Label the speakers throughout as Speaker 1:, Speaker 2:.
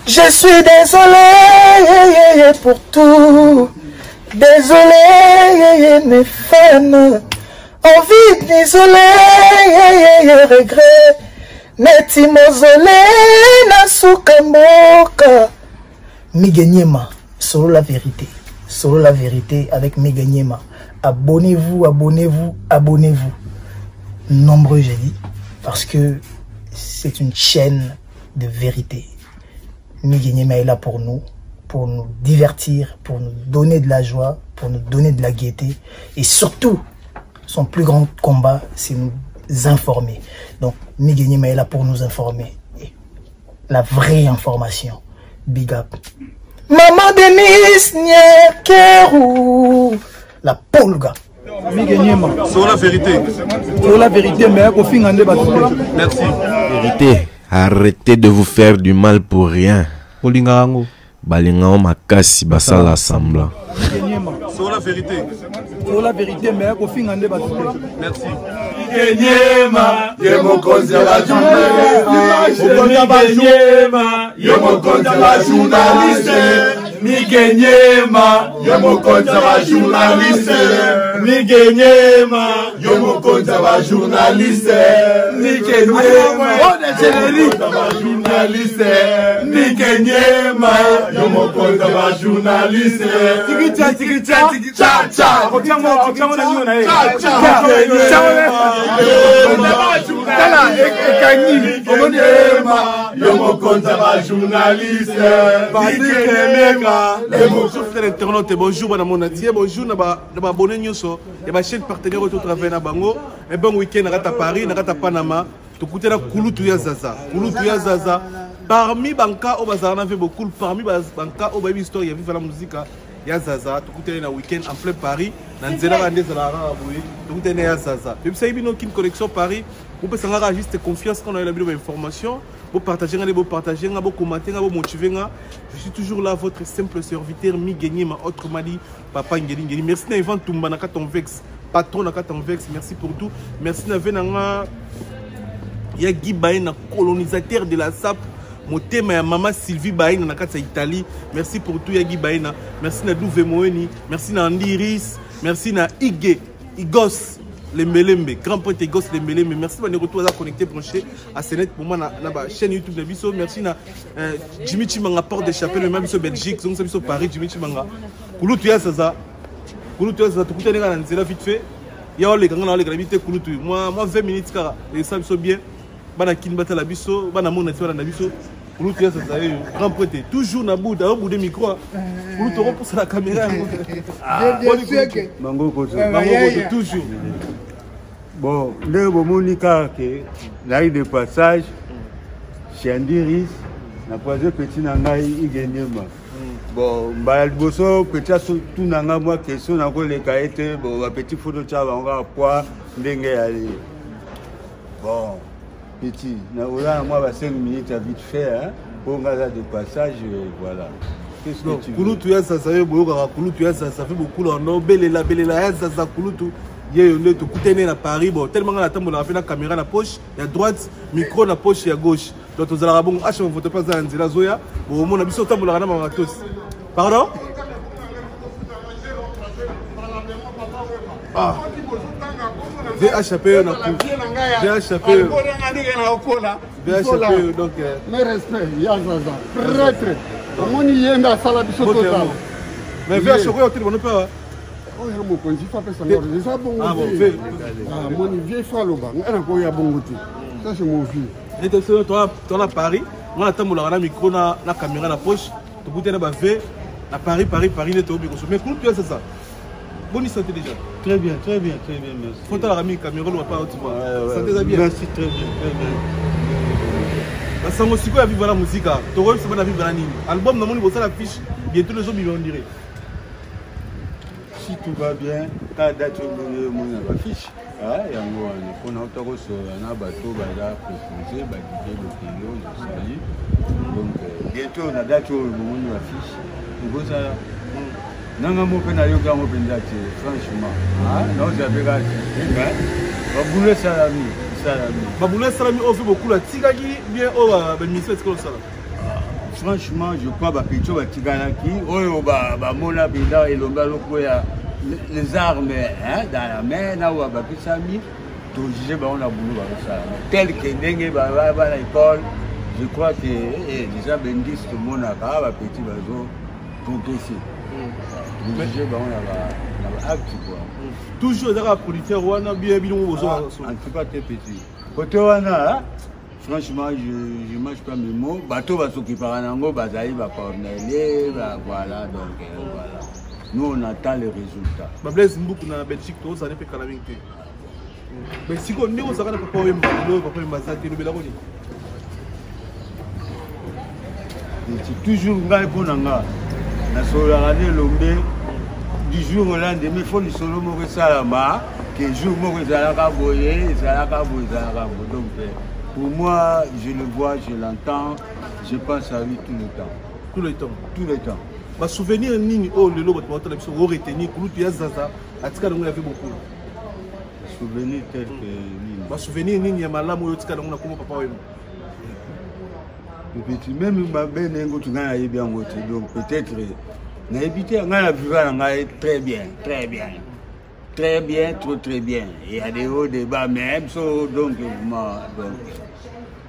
Speaker 1: Je suis désolé pour tout. Désolé, mes fans. Envie de m'isoler, regret. Neti mausolée, na suka mboka. Migue Niema, solo la vérité. Solo la vérité avec Migue Niema. Abonnez-vous, abonnez-vous, abonnez-vous. Nombreux, j'ai dit, parce que c'est une chaîne de vérité. Migue Niema est là pour nous, pour nous divertir, pour nous donner de la joie, pour nous donner de la gaieté. Et surtout, son plus grand combat, c'est nous informer. Donc, Migue Niema est là pour nous informer. Et la vraie information. Big up. Maman Denise Nyekerou, la polga.
Speaker 2: Migue Niema.
Speaker 3: Sur la vérité.
Speaker 2: Sur la vérité, mais kofinga nde bato te.
Speaker 3: Merci.
Speaker 4: Vérité. Arrêtez de vous faire du mal pour rien.
Speaker 5: Olinga yango.
Speaker 4: Balinga makasi basala semblant.
Speaker 3: Sur la vérité.
Speaker 2: Sur la vérité, mais kofinga nde bato te.
Speaker 3: Merci.
Speaker 6: Nyema, ye mokonzi ya ba journaliste. Nyema, ye mokonzi ya ba journaliste. Mike Nyema, ye mokonzi ya ba journaliste. Mike Nyema, ye mokonzi ya ba journaliste. Mike Nyema, ya ba journaliste. Mike Nyema, ye mokonzi ya ba journaliste.
Speaker 2: Tikicha, tikicha,
Speaker 6: tikicha, cha.
Speaker 2: Otiango na nio na ye.
Speaker 6: Cha, cha.
Speaker 2: Tala ekangi.
Speaker 6: Omoni yo mokonzi ya ba journaliste.
Speaker 3: Patrick Emeka. Bonjour frère internaute, bonjour bana mon entier, bonjour na ba na ba abonné nyonso ya ba chaîne partenaire oyo travaille na bango. Un bon week-end na kata Paris, na kata Panama. Tokutana kulutu ya Zaza, kulutu ya Zaza. Parmi banka oyo bazala na ve beaucoup, parmi banka oyo bayebi histoire ya Viva la Musica ya Zaza, tokutana na week-end en plein Paris, na nzela ka nde ezalaka kaka boye, tokutana ya Zaza. Toyebisaki bino Kin Connexion Paris, bopesa nga kaka juste confiance quand nayela bino ba information, bopartage nga nde bopartage nga, bokommente nga, bomotive nga. Je suis toujours là, votre simple serviteur Migue Niema, autrement dit Papa Ngeli Ngeli. Merci na Ivan Tumba na kata Vex, patron na kata Vex, merci pour tout. Merci na ve na nga ya Guy Baena, colonisateur de la SAP, motema ya mama Sylvie Baena na kati ya Italie. Merci pour tout ya Guy Baena. Merci na Douve Moeni, merci na Andy Riss, merci na Ige Igos Lembelembe, grand prêtre Igos Lembelembe. Merci bande retour à connecté branché à Senet pour moi na na ba chaîne YouTube na biso. Merci na Jimmy Chimanga porte de chapelle même biso Belgique, donc biso Paris Jimmy Chimanga. Kulutu ya Zaza. Kulutu ya Zaza tukutane na nzela vite fait. Ya oleka nga na oleka na bite kulutu. Moi moi 20 minutes kaka et ça biso bien. Bana kin batala biso, bana mona ti bana na biso. Kulutu ya Zaza yo grand prêtre toujours na bout, au bout de micro. Kulutu repousse la caméra.
Speaker 7: Bango kozo.
Speaker 3: Bango kozo toujours.
Speaker 7: Bon, ndenge bomoni kaka ke nayi de passage chez Andiris na croise petit na ngai Ige Niema. Bon, mbala liboso petit atuna ngai mwa question nakoleka ye te. Bon, ba petit faut totya bango kaka poids ndenge yali. Bon, petit nakoza na mwa ba 5 minutes ya vite fait hein, mpo ngai aza de passage, voilà. Qu'est-ce que tu veux?
Speaker 3: Kulutu ya Zaza yo boyokaka kulutu ya Zaza fe bokula wana obelela belela ya Zaza kulutu ye yo nde tokutani na Paris. Bon, tellement nga natambolaka mpe na caméra na poche ya droite, micro na poche ya gauche, donc tozalaka bongo. H movoto mpe aza na nzela azoya, bomona biso otambolaka na mamatos. Pardon? Ah. VHP na VHP VHP donc
Speaker 8: mes respect ya Zaza prêtre omoni ye nde asala biso tozala.
Speaker 3: Mais VHP oyo oteli bono mpe awa
Speaker 8: oyo mokonzi fa apesa ngo eza bongo te. Moni vieux fa aloba ngai nakoya bongo te, ça c'est mon vieux.
Speaker 3: Nete soki toza na Paris, nga natambolaka na micro na caméra na poche, tokutani na ba V na Paris, Paris, Paris nde toyobi koso. Mais kulutu ya Zaza, boni santé déjà?
Speaker 7: Très bien, très bien, très bien, merci.
Speaker 3: Faut la rami caméra le papa tu vois.
Speaker 7: Ouais, ouais,
Speaker 3: santé ça bien.
Speaker 7: Merci, très bien, très bien.
Speaker 3: Basango sikoyo ya Viva la Musica, tokoyebisa bana Viva na nini? Album namoni bosala fiche bientôt les autres on dirait.
Speaker 7: Si tout va bien, ka date oyo omoni na bafiche yango wana mpona ota kosolola na bato baza propose badide lokelo josali. Donc bientôt na date oyo bomoni bafiche ekozala nanga mo mpe nayoki yango mpenza te, franchement naozala mpe kaka mais babulo esalami esalami
Speaker 3: babulo esalami oyo mpe bokulu atikaki bien oyo bamission etikala osala.
Speaker 7: Franchement, je crois bapetits oyo batikalaki, oyo bamona mpenza elombe alokoya les armes, hein, dans la main, na oyo babakisami, tojuge bango na boulot bakosala tel que ndenge bana école. Je crois que déjà bendis tomonaka bapetits bazo progresser, tojuge bango na baacte quoi.
Speaker 3: Toujours ezaka producteur wana bien, bino bozo?
Speaker 7: En tout cas te, petit côté wana, franchement, je mange pas mes mots. Bato basokipaka nango bazali bacornele, voilà. Donc voilà, nous on attend les résultats.
Speaker 3: Bablaise Mbuku na Belgique, tozali mpe kala mingi te, mais sikoyo ndenge ozalaka na Papa Wemba, lelo Papa Wemba aza te, elobelako nini?
Speaker 7: Toujours ngai, mpo na nga, nasololaka na elombe du jour au lendemain. Faut lisolo moko esalama ke jour moko ezalaka boye, ezalaka boye, ezalaka boye. Donc pour moi, je le vois, je l'entends, je pense à lui tout le temps.
Speaker 3: Tout le temps.
Speaker 7: Tout le temps.
Speaker 3: Basouvenir nini oyo lelo bato baotala biso oretenir kulutu ya Zaza atika nango ya ve bokulu?
Speaker 7: Souvenir tel que nini?
Speaker 3: Basouvenir nini ya malamu oyo otika nango na kombo Papa Wemba?
Speaker 7: Petit, même mabe ndenge kutu ngai nayebi yango te. Donc peut-être nayebi te. Ngai na viva na ngai très bien, très bien, très bien, trop très bien. Il y a des hauts, des bas, mais biso donc vraiment, donc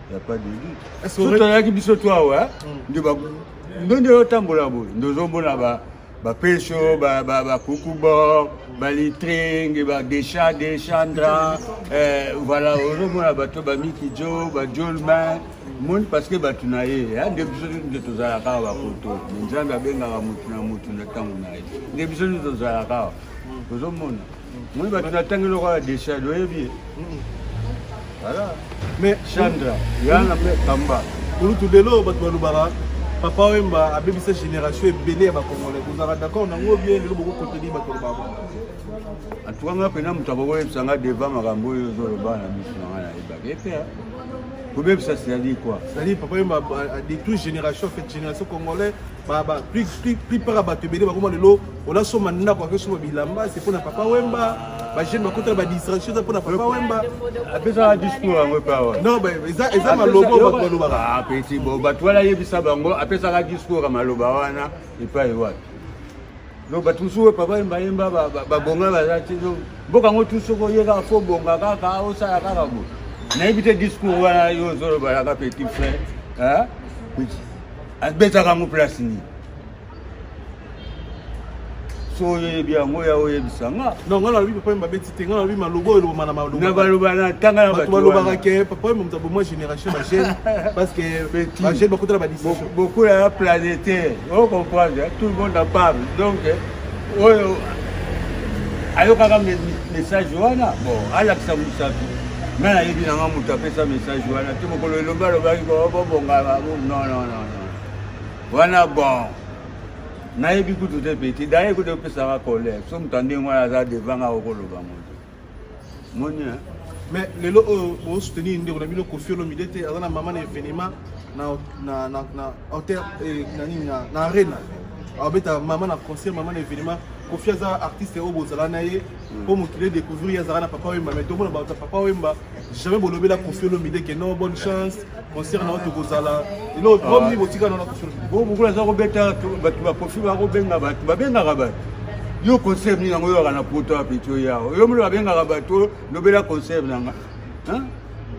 Speaker 7: il y a pas de doute. So toyaki biso to awa nde nde otambola boye, nde ozomona bapeso, bakukubor, balitringue, badesha, deschandra, voilà. Ozomona bato bamikijo, bajolman moni, parce que bato na ye nde biso nde tozalaka awa. Bakoto Nzambe abengaka motu na motu na ntango na ye. Nde biso nde tozalaka awa, ozomona moni bato na ntango eloko ya desha, oyebi ye, voilà.
Speaker 3: Mais
Speaker 7: Chandra yana mpe kamba.
Speaker 3: Kulutu, lelo bato balobaka Papa Wemba abebisa génération ebele ya bacongolais. Kozalaka d'accord nango bien? Lelo bokokonteni bato balobaka?
Speaker 7: En tout cas nga mpena, moto akokoyebisa nga devant makambo oyo ozoloba na miso na nga, nayebaka epe kobebisa, c'est-à-dire quoi?
Speaker 3: C'est-à-dire Papa Wemba a détruit génération, en fait génération congolais, plupart ya bato ebele bakoma lelo olasomba ndako, akesomba bilamba, c'est mpona Papa Wemba. Bajeune bakotala badistraction, eza mpona Papa Wemba.
Speaker 7: Apesaka discours yango epa wa?
Speaker 3: Non, eza maloba oyo bato balobaka.
Speaker 7: Petit, bo bato wana, yebisa bango apesaka discours ya maloba wana epai wapi. Donc bato mosusu oyo Papa Wemba yemba babonga baza te. Donc mboka yango tu, soki oye kaka, fo bonga kaka, osala kaka boye. Nayebi te discours wana yo ozolobalaka, petit frère. Petit abetaka yango place nini? So oyebi yango, ya oyebisa nga.
Speaker 3: Non, nga nalobi Papa Wemba abeti te. Nga nalobi maloba oyo elobama na maloba.
Speaker 7: Na baloba na ntanga na
Speaker 3: bato balobaka ke Papa Wemba moto aboma génération bajeune, parce que bajeune bakotala badistraction.
Speaker 7: Beaucoup ya planétaire, ocomprendre, tout le monde en parle. Donc oyo ayokaka message wana, bon, alakisa mosapi. Nga nayebi nanga moto apesa message wana te. Mokolo elobi alobaki bobonga, non, non, non, wana bon, nayebi kutu te. Petit daye kutu opesaka colère. So moto andenge wana aza devant nga, okoloba moto moni.
Speaker 3: Mais lelo oyo bosoutenir ndeko na bino Kofi Olomide te, aza na mama na événement na hotel na nini, na arena, abeta mama na concert, mama na événement. Kofi aza artiste oyo bozala na ye mpo mokili edécouvrir ye, azala na Papa Wemba. Mais tomona bato ya Papa Wemba, jamais bolobela Kofi Olomide ke non, bonne chance, concert na yo tokozala. Eloko promi botika na Kofi Olomide.
Speaker 7: Bo mokolo aza kobeta, bato bakofi bakobenga bato, babengaka bato. Yo concert nini yango oyokaka na poto ya petit oyo awa? Yo molo babengaka bato, lobela concert nanga.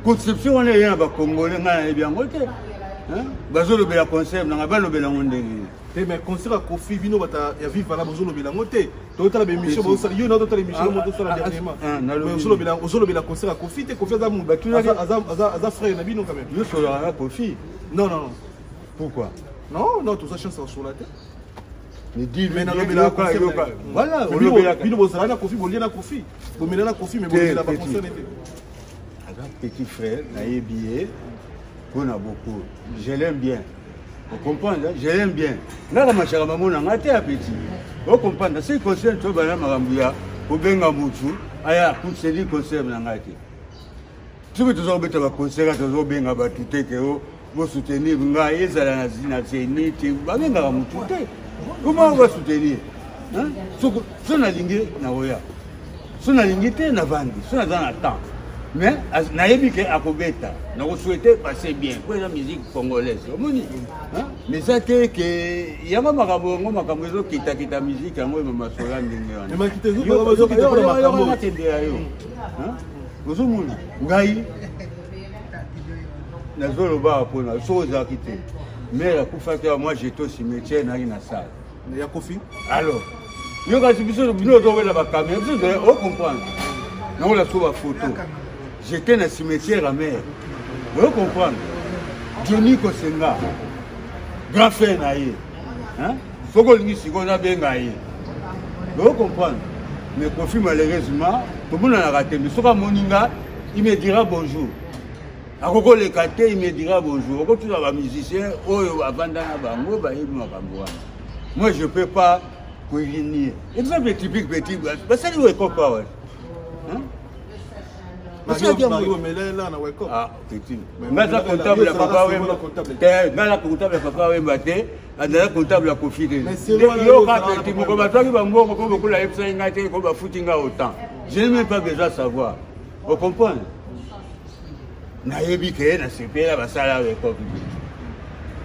Speaker 7: Conception wana eye na bacongolais, ngai nayebi yango te. Bazolobela concert nanga, balobela yango ndenge nini?
Speaker 3: Te, mais concert ya Kofi, bino bato ya Viva la bozolobela yango te. Totala baémission bozosala, yo na totala émission mo tosala dernièrement, ozolobela concert ya Kofi te. Kofi aza frère na bino quand même.
Speaker 7: Yo sololaka na Kofi?
Speaker 3: Non, non, non.
Speaker 7: Pourquoi?
Speaker 3: Non, non, toza chance osola te.
Speaker 7: Mais nalobelaka, voilà.
Speaker 3: Bino bozala na Kofi, bolia na Kofi, bomela na Kofi, mais bolobela baconcert te.
Speaker 7: Aza petit frère, nayebi ye mpona beaucoup. Je l'aime bien, ocomprendre, je l'aime bien. Ngaka mashaka mamona nga te ya petit, ocomprendre. Si concerne to bana makambo ya kobenga motu aya kuseli concert na ngai te. Soki toza kobeta baconcert, tozobenga bato te ke o bosoutenir ngai. Ezala na Zénith, babengaka motu te. Comment basoutenir? So nalingi, nakoya. So nalingi te, navandi. So naza na temps. Mais nayebi ke akobeta, nakosouhaite passe bien mpo eza musique congolaise, omoni. Mais eza te ke yango makambo yango, makambo ezokitakita musique yango emamasola ndenge wana nakendela yo. Ozomona ngai nazoloba mpona soki ozalaki te, mare akufaki awa, moi j'étais au cimetière, nayaki na salle
Speaker 3: ya Kofi.
Speaker 7: Alors yo kasi biso bino ozowela bakamera, biso ocomprendre nakola so bafoto, j'étais na cimetière ya mare, ocomprendre. Johnny Kosenga, grand frère na ye, soki olingi sikoyo nabenga ye, ocomprendre. Mais Kofi, malheureusement tomonanaka te, mais soki amoni nga, il me dira bonjour. Akokoleka te, il me dira bonjour. Okotuna bamusicien oyo avanda na bango, bayebi makambo wana. Moi je peux pas koyinier. Exemple typique, petit basali oyo ekopa awa. Nga aza comptable ya Papa Wemba te, nga aza comptable ya Papa Wemba te, azala comptable ya Kofi te. Yoka petit, moko bazwaki bambongo mpo bokula ayebisaki ngai te ko bafuti nga autant, je n'ai même pas besoin savoir, ocomprendre. Nayebi ke nasepela basala ekoki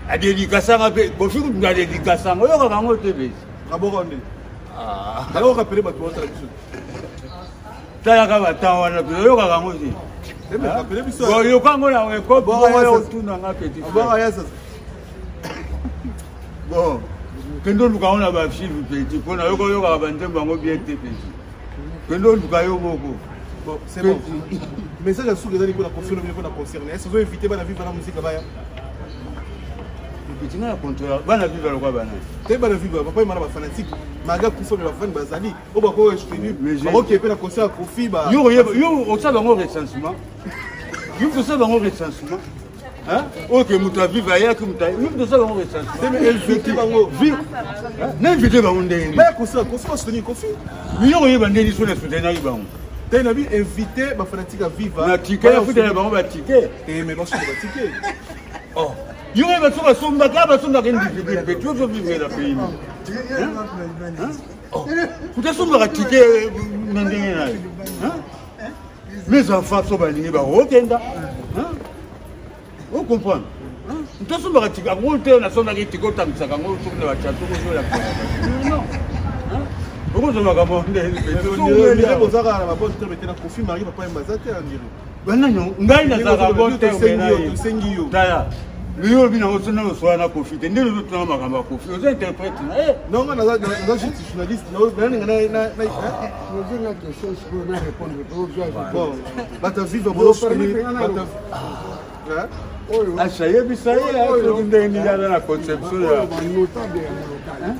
Speaker 7: adedikasanga mpe Kofi kutu adedikasanga, oyokaka yango te besi.
Speaker 3: Aboko nde ayoka pele bato baotala biso.
Speaker 7: Talaka batan wana mpe oyokaka yango te, oyoka yango na ekopi, otunanga petit. Bon, kende oluka yango na baarchive, petit, mpo nayoka oyokaka banzembo yango bien te, petit, kende oluka yo moko.
Speaker 3: Bon, c'est bon. Message ya suka ezali mpona Kofi Olomide, mpona concerne. Est-ce ozo invité bana Viva la Musique baya?
Speaker 7: Petit, nga na contrôle bana Viva lokwa bana
Speaker 3: te. Bana Viva, papa yema na bafanatique maga kufa, me bafani bazali oyo bakoki soutenir, bakoki mpe na concert ya Kofi.
Speaker 7: Yo osala bango recensement, yo tosala bango recensement oyo ke moto avive ayaki, moto yo tosala bango recensement.
Speaker 3: Invité bango.
Speaker 7: Na invité bango ndenge?
Speaker 3: Baya concert Kofi, basoutenir Kofi.
Speaker 7: Yo koyeba ndenge so na soutenaki bango?
Speaker 3: Te, nabi invité bafanatique ya Viva.
Speaker 7: Na ticket, afutela bango batike.
Speaker 3: Te, mais basomba batike.
Speaker 7: Yo koyeba so basombaka, basombaka individuel mpe ti ozovivre na pays moto asombaka ticket na ndenge na ye. Mes enfants so balingi bakokenda, ocomprendre. Moto asombaka ticket yango te, nasombaki ticket, otangisaka yango soki na bachateau kozola, non, okozwa makambo.
Speaker 3: Bozaka na babon terme te na Kofi Mari, papa Yemba aza te, andire.
Speaker 7: Banani? Ngai nazalaka bon terme na ye.
Speaker 3: Tosengi yo.
Speaker 7: Tala, yo olobi nango so nano osola na Kofi te, ndenge ozotuna makambo ya Kofi, oza interprète na ye.
Speaker 3: Non, nga naza juste journaliste, naninga.
Speaker 8: Ozenga question sikoyo na répondre.
Speaker 3: Bon, bato viva bozosoutenir.
Speaker 8: Oyo
Speaker 7: Asha yebisa ye soki ndenge nini aza na conception ya
Speaker 8: banotable ya Molokai.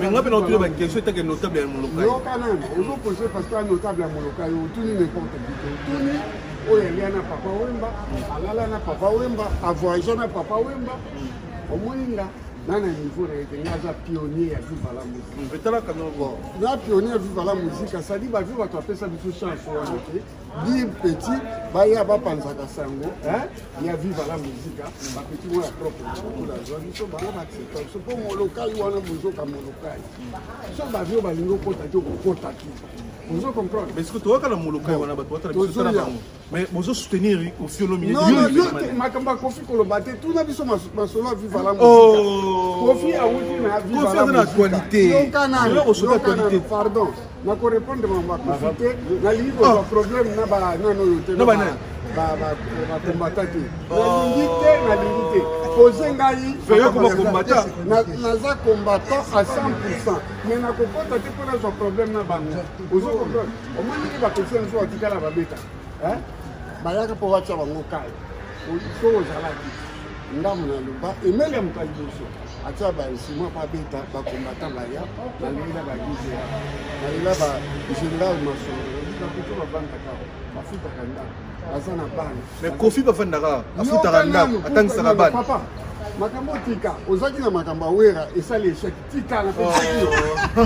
Speaker 3: Mais nga mpe na otuna baquestion etake notable ya Molokai.
Speaker 8: Yoka nani ozopose, parce que notable ya Molokai otuni n'importe qui te, otuni oyo alia na Papa Wemba, alala na Papa Wemba, avoyage na Papa Wemba. Omoni nga na na niveau na ye te, nga aza pionnier ya Viva la Musique.
Speaker 3: Etalaka no.
Speaker 8: Na pionnier ya Viva la Musique, asali bavie, bato apesa biso chance wana te. Dire petit baya bapanzaka sango ya Viva la Musique, bapetit moko ya propre lokola azwa biso, bango baaccepta biso mpo Molokai wana bozoka Molokai so bavio balingi okota te, okokota te, ozo comprendre.
Speaker 3: Mais soki toyaka na Molokai wana, bato batala biso, tala bango, mais bozo soutenir Kofi Olomide?
Speaker 8: Non, yo te, makambo ya Kofi koloba te, tuna biso masolo ya Viva la Musique. Kofi awuti na Viva.
Speaker 3: Kofi aza na actualité.
Speaker 8: Yoka nano, pardon, nakorépondre makambo ya Kofi te, nalingi kozwa problème na banani oyo te, bakombata te, nalingi te, nalingi te. Pose ngai, naza combattant à 100, mais nakokota te mpo nazwa problème na bango, ozo comprendre. Omoni nde bapesi mosusu batikala babeta, bayaka mpo batya bango kai. So ozalaki ndambo na loba emele ya moto ya liboso atia bainstrument mpo abeta, bakombata baya. Nalela bagizera, nalela bagénéral Masolo, bapeti bavandaka, bafutaka ndako, baza na bana.
Speaker 3: Mais Kofi bafandaka, afutaka ndako, atangisaka bana.
Speaker 8: Papa, makambo tika, ozalaki na makambo awera esali échec, tika na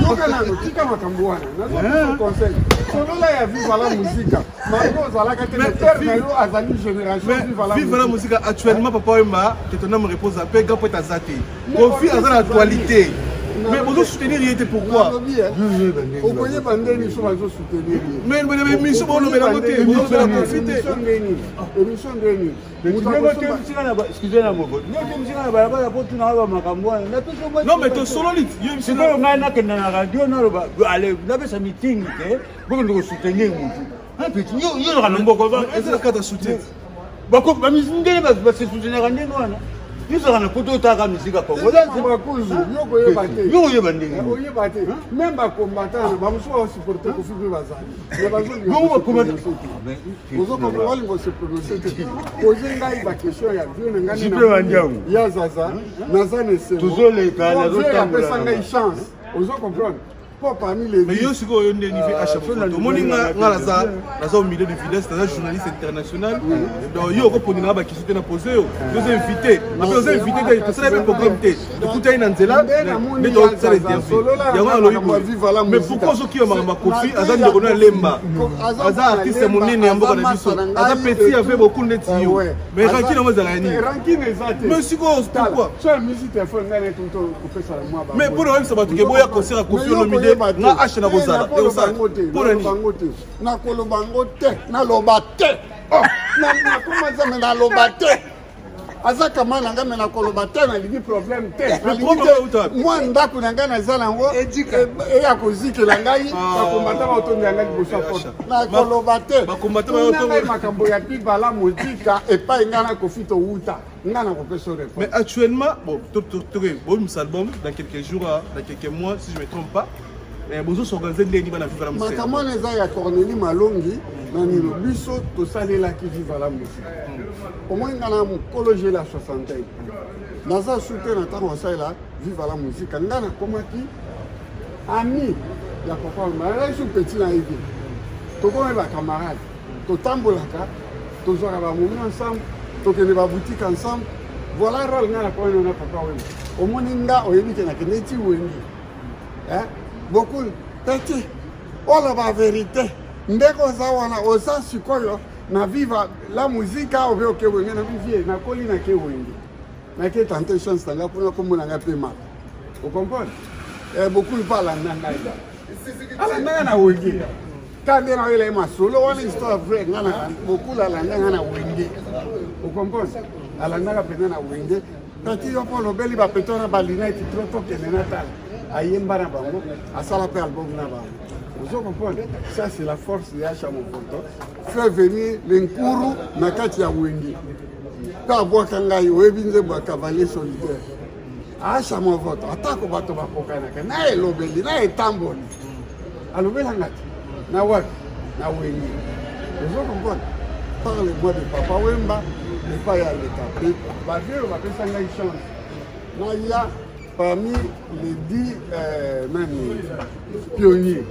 Speaker 8: yoka nano, tika makambo wana. Nazopesa conseil, solola ya Viva la Musique, malgré ozalaka te, père na yo azali génération.
Speaker 3: Viva la Musique actuellement, papa Wemba, que ton âme repose en paix, grand poète aza te, Kofi aza na actualité. Mais bozo soutenir ye te pourquoi?
Speaker 8: Okoyeba ndenge biso bazo soutenir ye.
Speaker 3: Mais mais émission bolobela yango te, bolobela Koffi te.
Speaker 8: Émission ndenge
Speaker 7: Excusez na moko ndenge otemisika na balabala po tuna ba makambo wana napesi.
Speaker 3: Non mais tosololi.
Speaker 7: Sikoyo ngai nakenda na radio, naloba ale napesa meeting te, bokende kosoutenir motu. Petit yo yozaka na mboka.
Speaker 3: Eza na kati ya soutien.
Speaker 7: Ndenge basesoutenaka ndenge wana, yozaka na poto, otaka misika Kongo.
Speaker 8: Bakuzu, yo koyeba te.
Speaker 7: Yo koyeba ndenge.
Speaker 8: Oyeba te, même bacombattant bamosusu basupporte Koffi mpe bazali. Ozokomba olingo se prononce te, pose ngai baquestion ya vie na ngai ya Zaza, naza na esengo.
Speaker 7: Tozoleka.
Speaker 8: Apesa ngai chance, ozo comprendre, po parmi les
Speaker 3: Mais yo sikoyo nde ni VH, omoni nga naza au milieu de vitesse, naza journaliste international, donc yo okoponi nanga bakisi te na pose yo. Yo oza invité, ape oza invité te, tosala mpe programme te, tokutani na nzela nde tosala interview yango. Nalobi boye, mais pourquoi ozokiba makambo ya Koffi? Aza ndeko no ya Lemba, aza artiste ya monene ya mboka na biso, aza petit ave beaucoup neti yo, mais rancune yango ezalaka nini?
Speaker 8: Rancune eza te.
Speaker 3: Mais sikoyo pourquoi?
Speaker 8: So misi telefone ngai neti kopesala mwa.
Speaker 3: Mais mpona oyebisa bato ke boya concert ya Koffi Olomide, nga H na kozala mpona nini?
Speaker 8: Bango te, nakoloba ngo te, naloba te, nakoma Nzambe, naloba te. Aza kama na ngai, me nakoloba te, nalingi problème te, nalingi te mwa ndako na ngai naza nango eya kozikela ngai, bakombata baotondela ngai liboso ya porte. Nakoloba te ngai makambo ya Bibala Mozika epai ngai na Koffi towuta, ngai nakopesa.
Speaker 3: Mais actuellement, bon, bobimisa album dans quelques jours, dans quelques mois, si je me trompe pas, bozo s'organiser ndenge bana Viva la Musique?
Speaker 8: Makambo wana eza ya Cornélie Malongi na nino. Biso tosalelaki Viva la Musique. Omoi ngai na mokolo gela 61, naza su te na ntango asalela Viva la Musique. Ngai nakomaki ami ya papa, nazalaki su petit na ye te, tokomi bacamarade, totambolaka, tozwaka bamomi ensemble, tokende baboutique ensemble. Voilà role ngai nakomi na papa oyo. Omoni nga, oyebi ke nakende ti Wenge beaucoup. Petit, oloba vérité, ndenge oza wana, oza sikoyo na Viva la Musique obe oke Wenge? Na vie nakoli, nake Wenge, nake tenter chance na ngai mpona komona ngai mpe maka, ocomprendre? Beaucoup mpe alanda ngai, alanda ngai na Wenge. Ta nde nayoela ye masolo wana, histoire vrai. Ngai na Bokula, alanda ngai na Wenge, ocomprendre? Alandaka mpenza na Wenge. Tati, yo mpo olobeli bapeto na balinete trop, tokende natala ayemba na bango, asala mpe album na bango, ozo comprendre? Ça, c'est la force ya Chamofoto, fait venir le nkuru na kati ya Wenge mpe abwaka ngai. Oyebi nzembo ya Cavalier solitaire, Asha Movoto? Atako bato bakokanaka na elobeli na etamboli, alobelanga te na wapi? Na Wenge, ozo comprendre? Parle moi de Papa Wemba epai ya leta mpe bavieux bapesa ngai chance naya parmi les 10 nani, pionniers.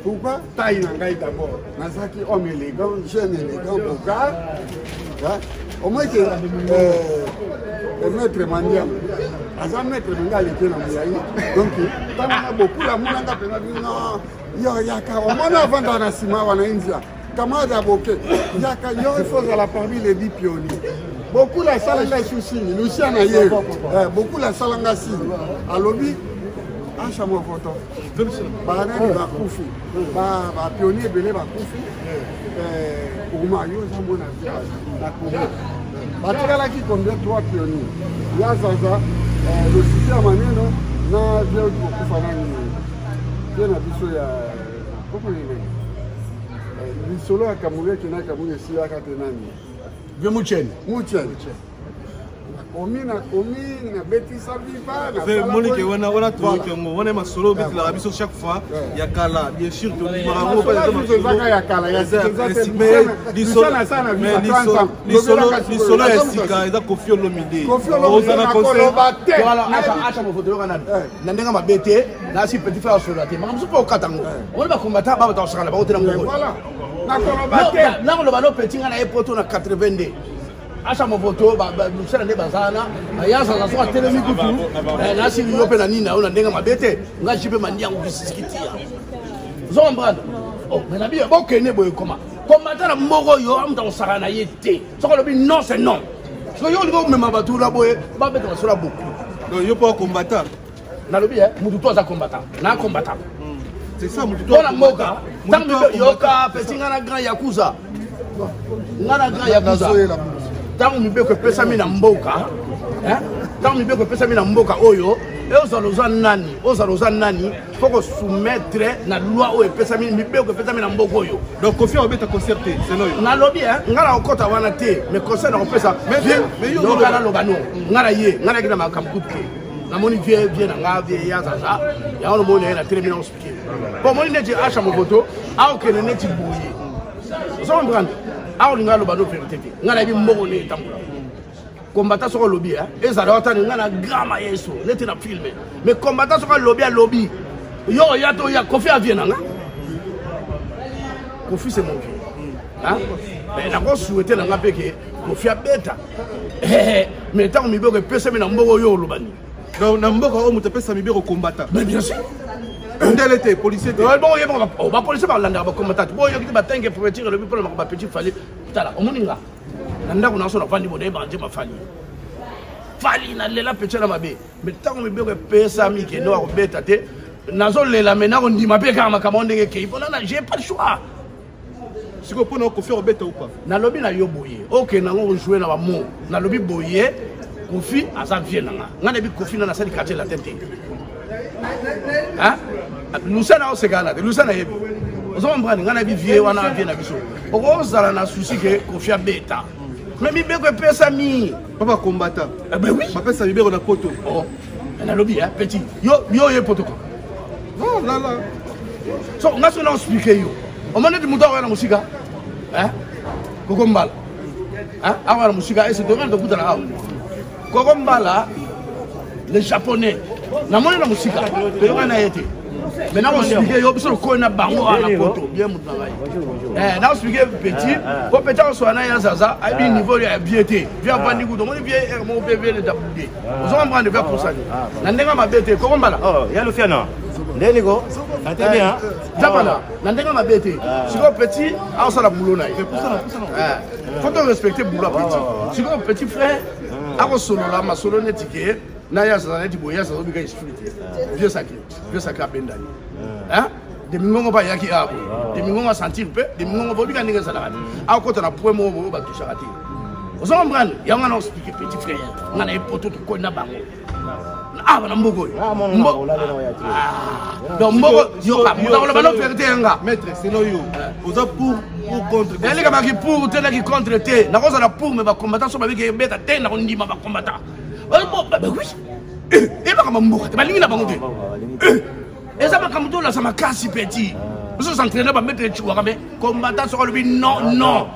Speaker 8: Pourquoi? Taille na ngai d'abord, nazalaki homme élégant, jeune élégant, bogar, au moins que maître Mandiam aza maître na ngai, aleki na molai. Donc ntango na bokula amonanga mpenza bino, yo yaka, omona avandaka na nsima wana, india camarade ya boke, yaka yo, il faut ozala parmi les 10 pionniers. Bokula asala ngai su signe, Lucia na ye, Bokula asala ngai signe, alobi: Asha Movoto, banani bakufi, bapionnier ebele bakufi, koma yo oza mona na Congo batikalaki combien? Trois pionnier, ya Zaza, losisi ya maneno na vie kokufa nani, vie na biso ya kokonene, lisolo ya Kamuri ekenda, Kamuri esilaka te, nani?
Speaker 6: Vie Mucheni.
Speaker 8: Mucheni. Nakomi, nakomi, nabetisa Viva.
Speaker 3: Monike wana, wana toyoki yango wana, masolo obetelaka biso chaque fois ya kala, bien sûr tondimaka yango.
Speaker 8: Ezaka ya kala.
Speaker 3: Lisolo ya sika eza Koffi Olomide.
Speaker 6: Oza na concert. Mofoto yoka nani na ndenge mabe te, nasi petit frère asolola te, makambo mosusu mpe okata yango. Omoni bakombata babata kosaka na bango te na mokolo. Nakoloba no petit, ngai na ye poto na 82, Asha Movoto, mosala nde baza wana, bayazaza soki atelemi kutu nasili yo mpe na nini na yo na ndenge mabe te. Ngai ji mpe mandiango kisisikitia, ozo comprendre? Mais na biyo bokende boye, koma kombata na moko oyo amuta kosaka na ye te. Soki olobi non, c'est non. Soki yo olingi omema bato na boye, babeta masolo ya boku.
Speaker 3: Yo mpo akombata.
Speaker 5: Nalobi mutu to aza combattant. Na combattant.
Speaker 3: C'est ça mutu to.
Speaker 5: Mpona mboka ntango yoka pesi nga na grand yakuza. Nga na grand yakuza. Ntango mibeko epesami na mboka, ntango mibeko epesami na mboka oyo, ozala oza nani, ozala oza nani, faut ko soumettre na loi oyo epesami, mibeko epesami na mboka oyo.
Speaker 3: Donc Koffi abeta concert te, selon yo.
Speaker 5: Nalobi nga na kokota wana te, mais concert na kopesa. Mais yoka naloba no, nga na ye, nga nayaki na makambo kutu te. Namoni vie vie na nga vie ya zaza, yango nomoni ye na telemi na expliquer. Po omoni neti Asha Movoto, aokende neti boye. Ozo comprendre? Aolinga aloba no vérité te. Nga nayebi mbongo nde etambola. Combattant soko alobi, ezala ata nga na grand mayeso, neti na filme. Mais combattant soko alobi, alobi. Yo oya to ya Koffi avie na nga. Koffi c'est mon vieux. Hein? Mais nako souhaiter na nga pe ke Koffi abeta. Mais ntango mibeko epesami na mboka oyo oloba nini?
Speaker 3: Donc na mboka oyo moto apesa mibeko combattant.
Speaker 5: Mais bien sûr.
Speaker 3: Ndele te, policier te.
Speaker 5: Bon, oyeba ba policier balandaka ba combattant. Bo yoki te batenge préfecture elobi mpona makambo ba petit Fally. Tala, omoni nga. Na ndako na so nafandi boye nayebaka nzembo ya Fally. Fally nalela petit na mabe. Mais ntango mibeko epesami kende akobeta te, nazolela me nakondima mpe kaka makambo ndenge ekei mpona na j'ai pas le choix.
Speaker 3: Sikoyo mpona Koffi akobeta ou pas?
Speaker 5: Nalobi na yo boye, okende yango kojouer na bamo. Nalobi boye, Koffi aza vie na nga. Nga nayebi Koffi na nasali quartier latin te. Lusa na osekana te, Lusa nayebi. Ozo comprendre, nga nayebi vie wana vie na biso. Okozala na souci ke Koffi abeta. Mais mibeko epesami.
Speaker 3: Papa combattant.
Speaker 5: Eh ben oui.
Speaker 3: Bapesa mibeko na poto.
Speaker 5: Oh. Nalobi hein, petit. Yo yo ye poto ko.
Speaker 3: Non, là là.
Speaker 5: So nga so na expliquer yo. Omoni neti moto akoya na mosika. Hein? Koko Mbala. Hein? Awa na mosika ese tokana tokutana awa. Koko Mbala le japonais. Namoni na mosika. Toyoka na ye te. Mais na expliquer yo biso lokola na bango awa na poto. Bien moto na ngai. Eh, na expliquer petit. Po petit akosola na ya zaza, ayebi niveau ya bien te. Vieux avandi kutu, omoni vieux air moko mpe vieux leta bude. Ozo comprendre vieux akosani. Na ndenge mabe te, Koko Mbala.
Speaker 9: Oh, ya Luciano. Ndeni ko? Ate bien.
Speaker 5: Japana, na ndenge mabe te. Sikoyo petit akosala boulot na ye. Faut to respecter boulot ya petit. Sikoyo petit frère akosolola masolo neti ke na ya zaza neti boye ya zaza obika esprit te. Vieux sacré, vieux sacré abendani. Hein? Demingongo mpe ayaki awa boye. Demingongo asentir mpe, demingongo mpe obika ndenge ezalaka te. Akota na point moko boye batushaka te. Ozo comprendre? Yango nga na expliquer petit frère. Nga na ye poto tokoni na bango. Awa na mboka oyo. Donc mboka yoka moto akoloba no vérité yanga.
Speaker 3: Maître, selon yo, oza pour ou contre?
Speaker 5: Nalikamaki pour te naki contre te. Nakozala pour mais ba combattant so babiki ebeta te nakondima ba combattant. Oui. Ebaka mboka te balingi na bango te. Eza makambo tolasa makasi petit. Biso s'entraîner ba maître chiwaka mais combattant soki alobi non non.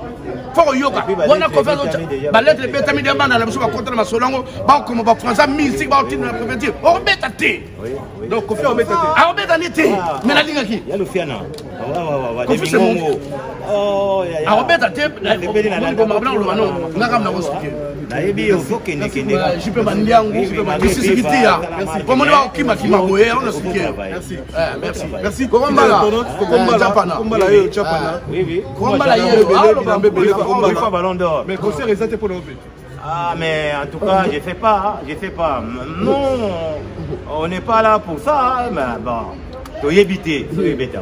Speaker 5: Faut koyoka wana Koffi azotia ba lettre ebetami nde bana na biso bakota na masolo yango bakoma ba français mystique baotinda na préfecture okobeta te.
Speaker 3: Donc Koffi akobeta te.
Speaker 5: Akobeta nde te mais nalingaki.
Speaker 9: Ya Luciano.
Speaker 5: Koffi c'est mon akobeta te oloba no nga kaka nakoexpliquer.
Speaker 9: Nayebi yo okende kende.
Speaker 5: JP Bandiangu, Misisi Kitia. Pomoni ba okima kima boye, on explique.
Speaker 3: Merci.
Speaker 5: Merci.
Speaker 3: Merci.
Speaker 5: Koko Mbala.
Speaker 3: Koko Mbala.
Speaker 5: Japana.
Speaker 3: Koko Mbala yo Japana.
Speaker 9: Oui oui.
Speaker 5: Koko Mbala yo.
Speaker 3: Koko
Speaker 9: Mbala. Ballon d'or.
Speaker 3: Mais concert eza te pona obe.
Speaker 9: Ah mais en tout cas, je sais pas, je sais pas. Non, on n'est pas là pour ça, mais bon. Toyebi te, toyebeta.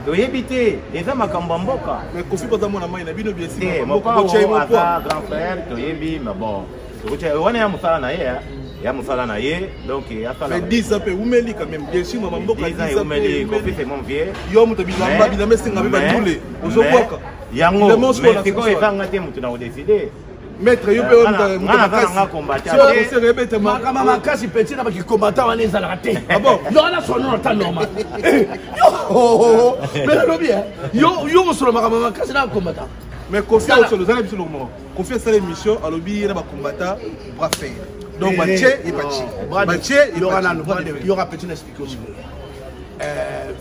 Speaker 9: Toyebi te, eza makambo ya mboka.
Speaker 3: Mais Koffi baza mwana mai na bino bien sûr.
Speaker 9: Te, mopao aza grand frère, toyebi, mais bon. Wana ya mosala na ye, ya mosala na ye, donc asala.
Speaker 3: Mais 10 ans pe umeli quand même, bien sûr mama mboka
Speaker 9: 10 ans umeli, Koffi c'est mon vieux.
Speaker 3: Yo moto bilamba bilamba esenga pe bandule, ozobwaka.
Speaker 9: Yango, mais sikoyo ezanga te moto na kodécider.
Speaker 3: Maître yo pe
Speaker 9: oyo
Speaker 5: makambo makasi petit na bakikombata wana ezalaka te. Yo wana sono na ta normal. Yo mais nalobi yo yo kosolo makambo makasi na kombata.
Speaker 3: Mais Koffi osolo ezala biso lokomo. Koffi asala émission alobi ye na bakombata bras fer. Donc batie et batie. Batie et
Speaker 5: yoka nanu yoka petit na expliquer aussi.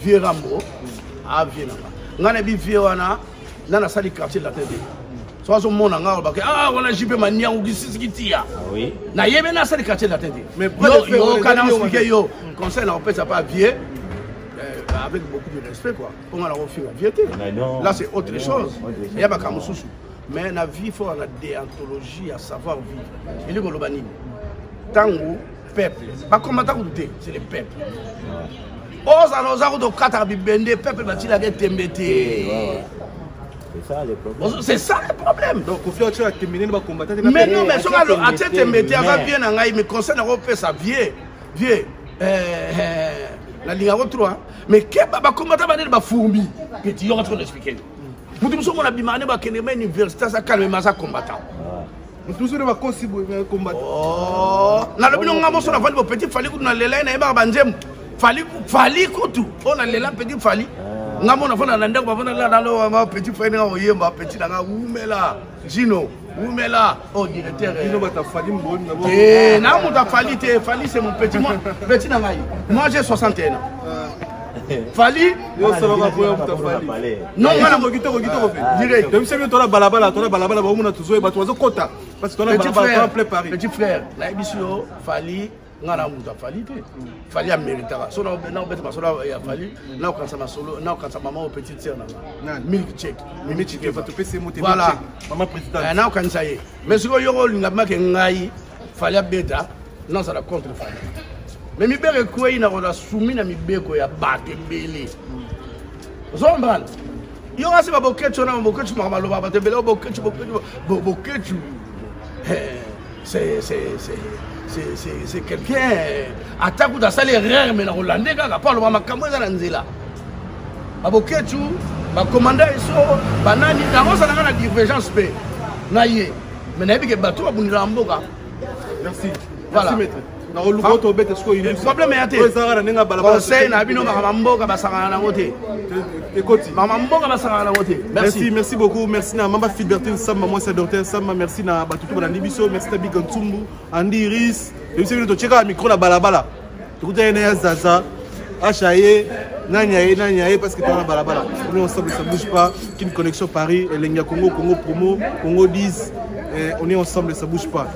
Speaker 5: Vieux Rambo a vieux na nga. Nga na bi vieux wana na nasali quartier latin te. So azomona nga alobaki ah wana JP Maniangu kisisi kitia. Nayebi nasali quartier latin te.
Speaker 3: Mais
Speaker 5: yoka na expliquer yo conseil na kopesa pas vieux avec beaucoup de respect quoi. On a refinga vieux te. Là c'est autre chose. Il y a makambo mosusu. Mais na vie faut la déontologie à savoir vivre. Elingi koloba nini? Tango peuple. Bacombattant kutu te, c'est le peuple. Ozala oza kutu okataka bibende, peuple batilaka etembe te.
Speaker 9: C'est ça le problème.
Speaker 5: C'est ça le problème.
Speaker 3: Donc Kofi atia tembe nde bacombattant te.
Speaker 5: Mais non, mais soki atie tembe te, aza vie na ngai, mais conseil nakopesa vie vie, nalingako trop, mais keba, bacombattant banene bafourmi. Petit yoka tiko na expliquer moto mosusu omona bimaka nde bakende ma université, aza calme, mais aza combattant.
Speaker 3: Moto mosusu nde bakosi boye, combattant.
Speaker 5: Nalobi no nga moso nafandi bo petit Fally kutu nalela ye, nayebaka banzembo Fally. Fally kutu oyo nalela petit Fally, nga mo nafanda na ndako, bafanda nalo petit Fally ndenge koyemba. Petit nanga, wumela Gino, wumela oh directeur.
Speaker 3: Bino bato Fally mboni.
Speaker 5: Te, na moto afali te. Fally, c'est mon petit, moi petit na ngai. Moi, j'ai 61 ans. Fally.
Speaker 3: Non, nga na kitoko, kitoko
Speaker 5: direct.
Speaker 3: Toyebisa bino, tona balabala, tona balabala, baomona tozoye bato bazokota parce que tona balabala, tona plein Paris.
Speaker 5: Petit frère, nayebisi yo, Fally, nga na moto afali te. Fally ameritaka so naobeta masolo ya Fally, naokanisa masolo, naokanisa mama oyo, petite sœur nanga, Milk Check.
Speaker 3: Mimi Chikeva, topesi ye.
Speaker 5: Voilà.
Speaker 3: Mama présidente.
Speaker 5: Naokanisa ye. Mais sikoyo yoko olinga make ngai Fally abeta, nazala contre Fally, mais mibeko ekwei na kozala soumis na mibeko ya bato ebele. Ozombana yo kasi baboketshu wana, baboketshu makambo aloba bato ebele, boketshu, boketshu, boketshu, c'est quelqu'un ata kuta asali erreur, mais na kolande kaka mpo aloba makambo eza na nzela. Baboketshu, bakomanda eso banani yango, ozalanga na divergence mpe na ye, mais nayebi ke bato babundela mboka.
Speaker 3: Merci.
Speaker 5: Voilà.
Speaker 3: Merci maître. Nakoluka oyo tobeta sikoyo.
Speaker 5: Problème ya te.
Speaker 3: Ezalaka na ndenge ya balabala.
Speaker 5: Conseil na bino, makambo mboka basangana nango te.
Speaker 3: Ekoti.
Speaker 5: Makambo mboka basangana nango te.
Speaker 3: Merci, merci beaucoup. Merci na mama Filbertine Samba, mwasi ya docteur Samba. Merci na bato to balandi biso. Merci na Big Ntsumbu, Andy Iris. Toyebisi bino, totiekaka micro na balabala, tokutani na ya Zaza Asha ye nani aye, nani aye, parce que toza na balabala. On est ensemble, ça bouge pas. Kin Connexion Paris, elengi ya Congo, Congo Promo, Congo 10. On est ensemble, ça bouge pas.